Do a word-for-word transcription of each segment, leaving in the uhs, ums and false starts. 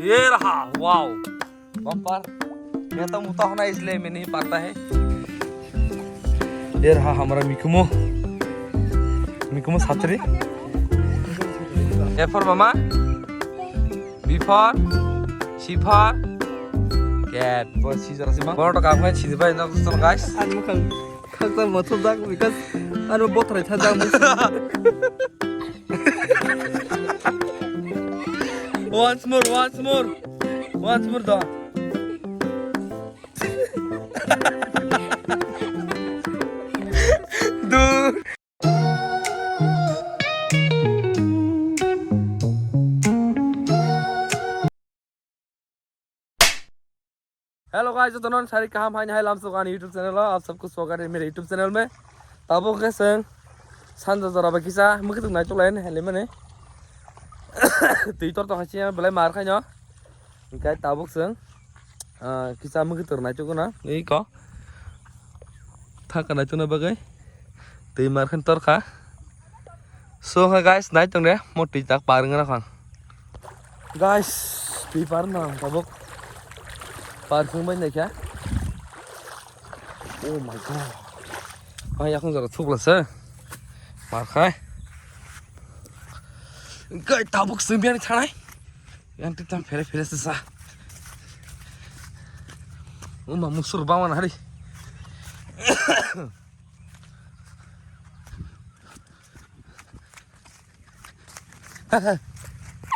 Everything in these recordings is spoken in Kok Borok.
ये रहा, wow, bumper. मैं तो मुता होना इसलिए मैं नहीं पाता है। ये रहा हमारा मिकुमो, मिकुमो छतरी। A for mama, B for, C for, cat. Boy, si jora si ma. Bono to kam khai si bai na gusto guys. Ang mukhang khaksa mothok jak because ano bothrai tha jak. Once more, once more, once more da. Dude. Hello guys, jotono sari kaham haini hai lamsok ani YouTube channel o, aap sabko swagat hai mere YouTube channel mein. Tabuk khe chwng sanja jora bai kisa mwkhwtwng naitok lai hwnwi mani. Twi tor tong hai belai mar khaino. Hwnkhe tabuk chwng, ah, kisa mwkhwtwng naitok gana. Iko. Thaka nai tuna bagwi twi mar khan torkha. So ha guys, nai tong de mo twi tak par wngna khan. Guys, twi par na tabuk par khung bai naikha. Oh my god. Ai yakung jara thukla se. Mar khai. Guys, tabuk sing biani thanai. Yang tiktam fere fere se sa. Uma musur bawan hari.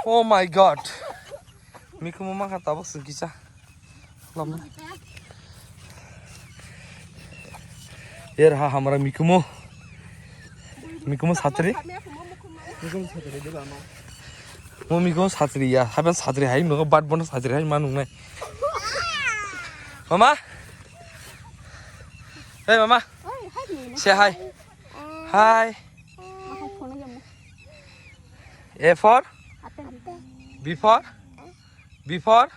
Oh my god. Mikumu maka tabuk sing kisa. Lama. Yer ha hamra mikumu. Mikumu satri. Mikumu satri de ba ma. Mo mikumu satri ya. Haben satri hai mo bat bono satri hai manung nai. Mama. Hey mama. Say hi. Hi. A for? B for? B for?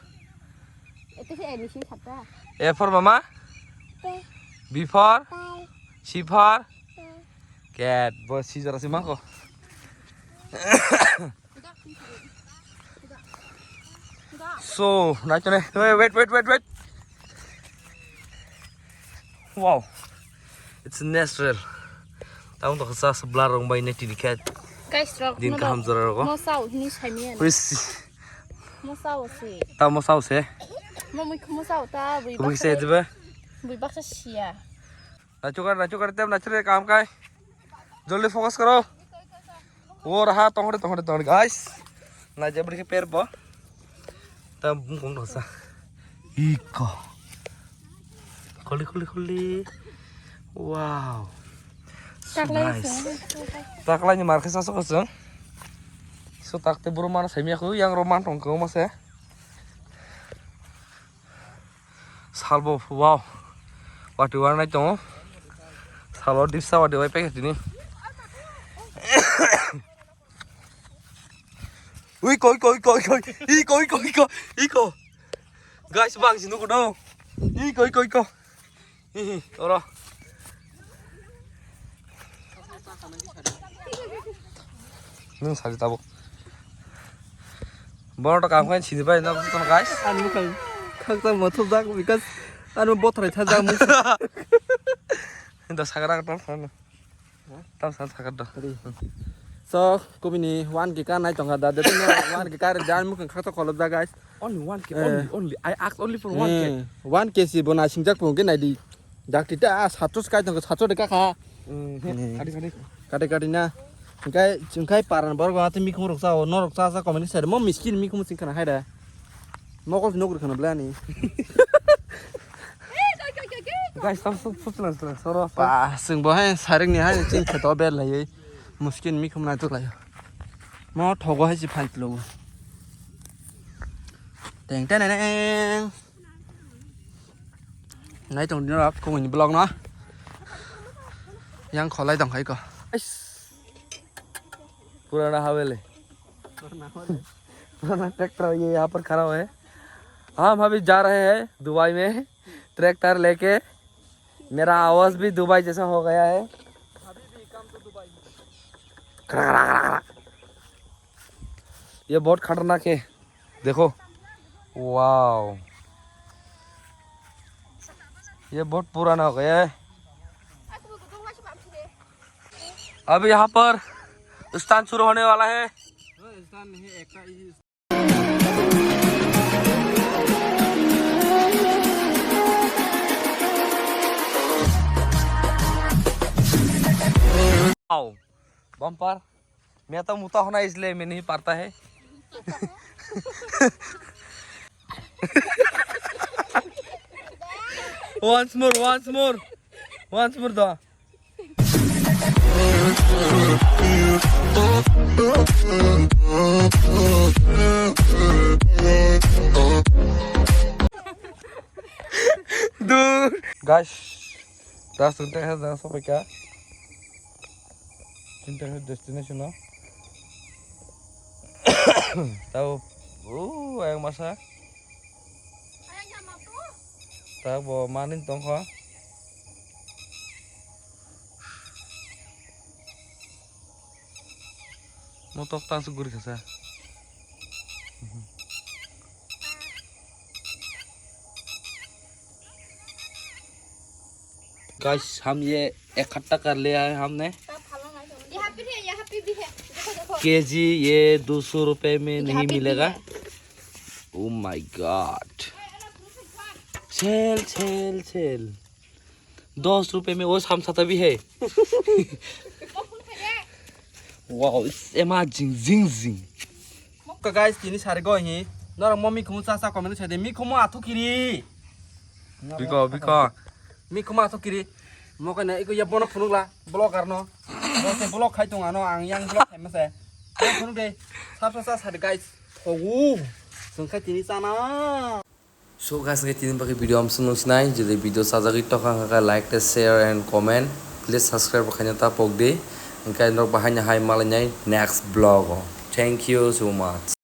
A for mama? B for? C for? Cat. Bo si jora si mangko. So, naitone. Wait, wait, wait, wait, wait. Wow. It's natural. Tamo to sa sa blar rong bai ne tini khat. Guys, rok. Din kaham jora rogo. Mo sao hini saimiya. Wis. Mo sao si. Ta mo sao se. Mo mui mo sao ta bui. Bui se diba. Bui baksa siya. Nachukar, nachukar, tem nachure kam kai. Joldi focus karo. Wo raha, tongre, tongre, tongre, guys. Na jabri ke per bo. Ta bung kong dosa. Iko. Kholi, kholi, kholi. Wow. So nice. Taklai ni mar khe sa so kosong. So takte buru mana saimiya khu yang roman tong kong mase. Salbo, wow. Wati wana tongo. Salo dipsa wati wai packet ni. Ui koi koi koi koi. I koi koi koi. I ko. Guys, bang sinu ko do. I koi koi ko. Hi hi, oro. Nung sari tabuk. Bono to kam khain sini bai na bukan guys. Ani bukan khaksa mothok jak because anu bothrai tha jak mung. Inta sakara ka tam sana. Tam sana sakar do. So, kubini one K ka nai tongka da, de one K ka re dan mung khaksa kolop da guys. Only one K, eh, only, only. I ask only for one K. Eh, one K si bo na singjak pung ke nai di. Dakti ta satro kai tong satro de ka kha. Hmm, hmm. Kati kati. Kati kati na. Engkai engkai paran borok ba te mikhum rok sao, norok cha cha comment sere mo miskin mikhum sing khana haida. Mokol nok rok khana blani. Guys, stop stop stop stop stop. Soro. Pa sing bo hai saring ni hai ching kheto bel lai. Miskin mikhum na tu lai. Mo thogo hai si phan lo. Teng teng teng. Nai tong dino rap kung ni vlog no. Yang kholai tong khai ko. पुराना हवेली। पुराना ट्रैक्टर ये यहाँ पर खड़ा हुआ है। हम अभी जा रहे हैं दुबई में ट्रैक्टर लेके। मेरा आवाज भी दुबई जैसा हो गया है। ये बहुत खतरनाक है। देखो, Wow, ये बहुत पुराना हो गया है। अभी यहाँ पर स्टंट शुरू होने वाला है। Wow, bumper. मैं तो मुता होना इसलिए मैं नहीं पारता है। Once more, once more, once more दो। दूर। Guys, दा सुनते हैं, दा सब क्या? Chini takhwlai destination o. Tabo, uh, ayang masa. Tabo manin tongkho. Motok tang se guri khasa. Guys, हम ये इकट्ठा कर ले आए हमने। यहाँ पे भी है, यहाँ पे भी है। देखो, देखो। केजी ये दो सौ रुपए में यहाँ नहीं पे भी मिलेगा। है। Oh my God। छेल, छेल, छेल। दस रुपए में वो समोसा भी है। Wow, it's amazing, zing, zing। Ka guys, tini sari go hi. Norok mo mikhumu cha cha comment sai de, mikhumu athu kiri. Biko, biko. Mikhumu athu kiri. Mo kane iko ya bono phunukla, vlogger no. Bo se vlog khai tong ano, ang yang vlog khai mase. Bono phunuk de. Sa sa sa sari guys. Thogu. Sungkha tini chana. So guys, hingke tini bagwi video amsong nung sinai, jodi video sajagwi tokha hingkha like tei share and comment, please subscribe bo khaina ta pok di, hingkhe norok bahai no hai malainai next vlog o. Thank you so much.